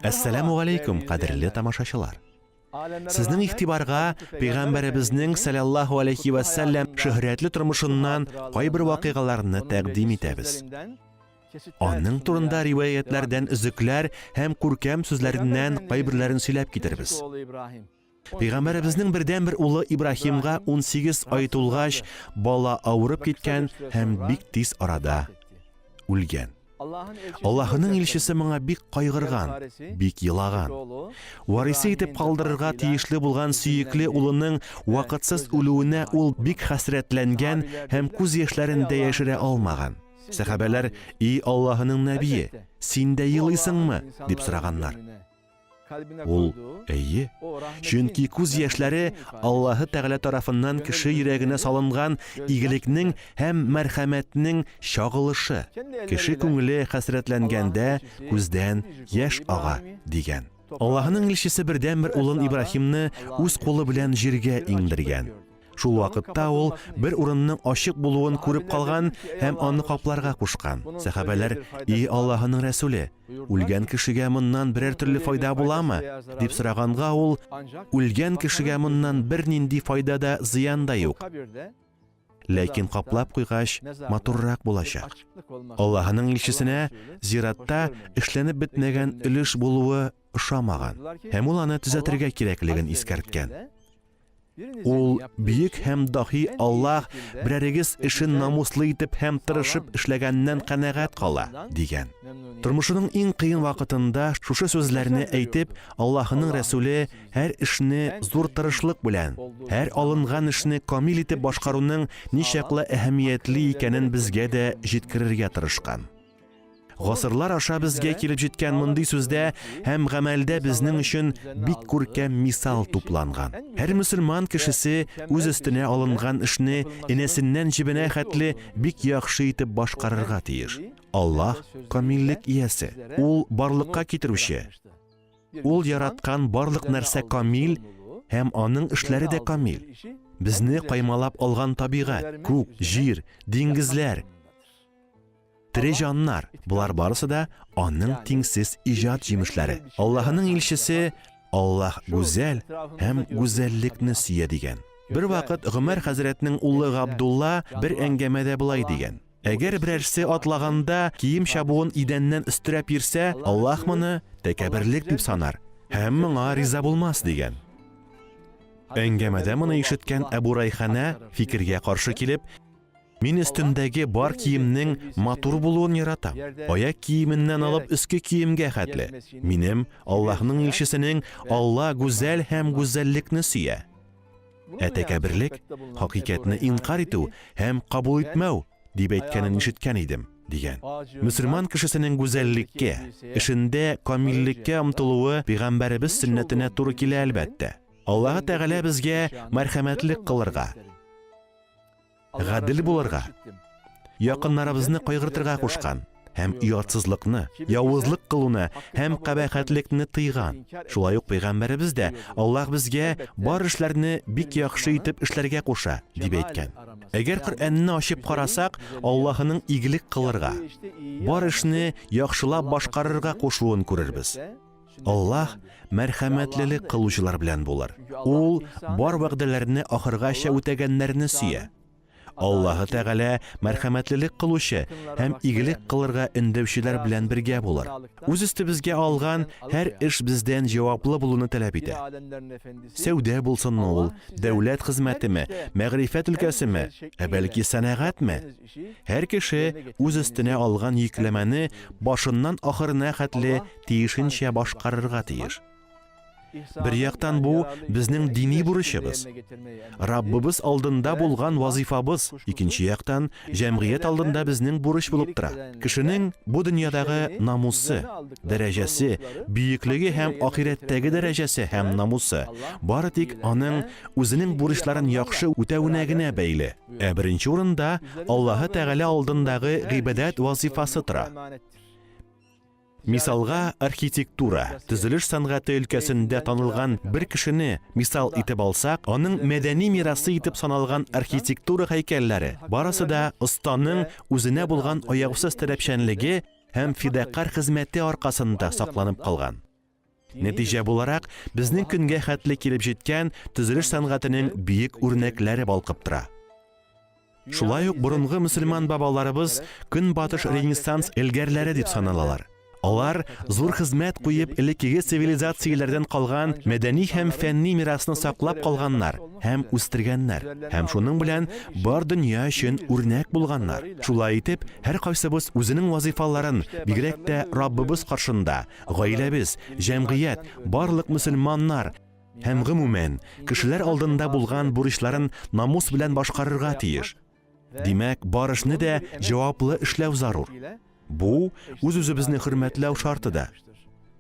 Әссәламу алейкум, кадерле тамашачылар. Сезнең игътибарга пәйгамбәребезнең саллаллаһу алейхи ва сәлләм шөһрәтле тормышыннан кайбер вакыйгаларны тәкъдим итәбез. Аның турында риваятьләрдән өзекләр һәм күркәм сүзләреннән кайберләрен сөйләп китербез. Пәйгамбәребезнең бердәнбер улы Ибраһимга 18 ай тулгач, бала авырып киткән һәм бик тиз арада үлгән. Аллаһының илчесе моңа бик кайгырган, бик елаган. Варисы итеп калдырырга тиешле булган сөекле улының вакытсыз үлүенә ул бик хәсрәтләнгән һәм күз яшьләрен дә яшерә алмаган. Сәхабәләр, "И Аллаһының нәбие, син дә елыйсыңмы?" дип сораганнар. Ул, әйе, чөнки күз яшьләре Аллаһы Тәгалә тарафыннан кеше йөрәгенә салынган игелекнең һәм мәрхәмәтнең чагылышы. Кеше күңеле хәсрәтләнгәндә күздән яшь ага, дигән. Аллаһының илчесе бердәнбер улын Ибраһимны үз кулы белән җиргә иңдергән. Шул вакытта ул бер урынның ачык булуын күреп калган һәм аны капларга кушкан. Сәхабәләр, И Аллаһының Рәсүле, үлгән кешегә моннан берәр төрле файда буламы? дип сораганга ул, Үлгән кешегә моннан бернинди файда да, зыян да юк. Ләкин каплап куйгач, матуррак булачак. Аллаһының илчесенә зиратта эшләнеп бетмәгән өлеш булуы ошамаган һәм ул аны төзәтергә кирәклеген искәрткән. Ул бөек һәм даһи Аллаһ берәрегез эшен намуслы итеп һәм тырышып эшләгәннән канәгать кала, дигән. Тормышының иң кыен вакытында шушы сүзләрне әйтеп, Аллаһының Рәсүле һәр эшне зур тырышлык белән, һәр алынган эшне камил итеп башкаруның ничаклы әһәмиятле икәнен безгә дә җиткерергә тырышкан. Гасырлар аша безгә килеп җиткән мондый сүздә һәм гамәлдә безнең өчен бик күркәм мисал тупланган. Һәр мөселман кешесе үз өстенә алынган эшне энәсеннән җебенә хәтле бик яхшы итеп башкарырга тиеш. Аллаһ, камиллек иясе. Ул барлыкка китерүче. Ул яраткан барлык нәрсә камил һәм аның эшләре дә камил. Безне каймалап алган табигать, күк, җир, диңгезләр, Тере җаннар, болар барысы да аның тиңсез иҗат җимешләре. Аллаһының илчесе Аллаһ гүзәл һәм гүзәллекне сөя дигән. Бервакыт Гомәр хәзрәтнең улы Габдулла бер әңгәмәдә болай дигән: Әгәр берәрсе атлаганда кием чабуын идәннән өстерәп йөрсә, Аллаһ моны тәкәбберлек дип санар һәм моңа риза булмас дигән. Әңгәмәдә моны ишеткән Әбу Райханә фикергә каршы килеп, Мин өстемдәге бар киемнең матур булуын яратам. Аяк киеменнән алып өске киемгә хәтле. Минем Аллаһның илчесенең Алла гүзәл һәм гүзәллекне сөя. Ә тәкәбберлек, хакыйкатьне инкарь итү һәм кабул итмәү, дип әйткәнен ишеткән идем, дигән. Мөселман кешесенең гүзәллеккә, эшендә камиллеккә омтылуы пәйгамбәребез сөннәтенә туры килә, әлбәттә. Аллаһы Тәгалә безгә мәрхәмәтлек кылырга, гадел булырга, якыннарыбызны кайгыртырга кушкан һәм оятсызлыкны, явызлык кылуны һәм кабахәтлекне тыйган. Шулай ук пәйгамбәребез дә Аллаһ безгә бар эшләрне бик яхшы итеп эшләргә куша, дип әйткән. Әгәр Коръәнне ачып карасак, Аллаһының игелек кылырга, бар эшне яхшылап башкарырга кушуын күрербез. Аллаһ мәрхәмәтлелек кылучылар белән булыр. Ул бар вәгъдәләрне ахыргача үтәгәннәрне сөя. Аллаһы Тәгалә мәрхәмәтлелек кылучы һәм игелек кылырга өндәүчеләр белән бергә булыр. Үз өстебезгә алган һәр эш бездән җаваплы булуны таләп итә. Сәүдә булсынмы ул, дәүләт хезмәтеме, мәгърифәт өлкәсеме, ә бәлки сәнәгатьме? Һәр кеше үз өстенә алган йөкләмәне башыннан ахырына хәтле тиешенчә башкарырга тиеш. Бер яктан бу безнең дини бурычыбыз. Раббыбыз алдында булган вазыйфабыз, икенче яктан, җәмгыять алдында безнең бурыч булып тора. Кешенең бу дөньядагы намусы, дәрәҗәсе, бөеклеге һәм ахирәттәге дәрәҗәсе һәм намусы бары тик аның үзенең бурычларын яхшы үтәвенә генә бәйле. Ә беренче урында Аллаһы Тәгалә алдындагы гыйбадәт вазыйфасы тора. Мисалга, архитектура, төзелеш сәнгате өлкәсендә танылган бер кешене мисал итеп алсак, аның мәдәни мирасы итеп саналган архитектура һәйкәлләре, барысы да останың үзенә булган аяусыз таләпчәнлеге һәм фидакарь хезмәте аркасында сакланып калган. Нәтиҗә буларак, безнең көнгә хәтле килеп җиткән төзелеш сәнгатенең бөек үрнәкләре балкып тора. Шулай ук борынгы мөселман бабаларыбыз Көнбатыш Ренессанс элгәрләре дип саналалар. Алар, зур хезмәт куеп, элеккеге цивилизацияләрдән калган мәдәни һәм фәнни мирасны саклап калганнар һәм үстергәннәр, һәм шуның белән бар дөнья өчен үрнәк булганнар. Шулай итеп, һәркайсыбыз үзенең вазыйфаларын, бигрәк тә Раббыбыз каршында, гаиләбез, җәмгыять, барлык мөселманнар һәм, гомумән, кешеләр алдында булган бурычларын намус белән башкарырга тиеш. Димәк, бар эшне дә җаваплы эшләү зарур. Бу, үз-үзебезне хөрмәтләү шарты да.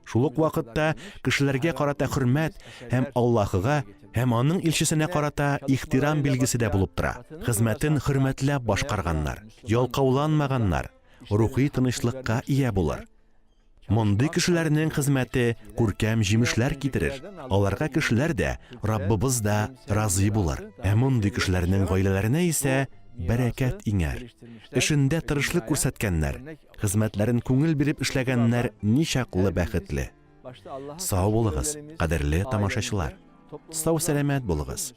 Шул ук вакытта кешеләргә карата хөрмәт һәм Аллаһыга һәм аның илчесенә карата ихтирам билгесе дә булып тора. Хезмәтен хөрмәтләп башкарганнар, ялкауланмаганнар, рухи тынычлыкка ия булыр. Мондый кешеләрнең хезмәте күркәм җимешләр китерер, аларга кешеләр дә, Раббыбыз да разый булыр. Ә мондый кешеләрнең гаиләләренә исә бәрәкәт иңәр. Эшендә тырышлык күрсәткәннәр, хезмәтләрен күңел биреп эшләгәннәр ничаклы бәхетле! Сау булыгыз, кадерле тамашачылар! Сау-сәламәт булыгыз!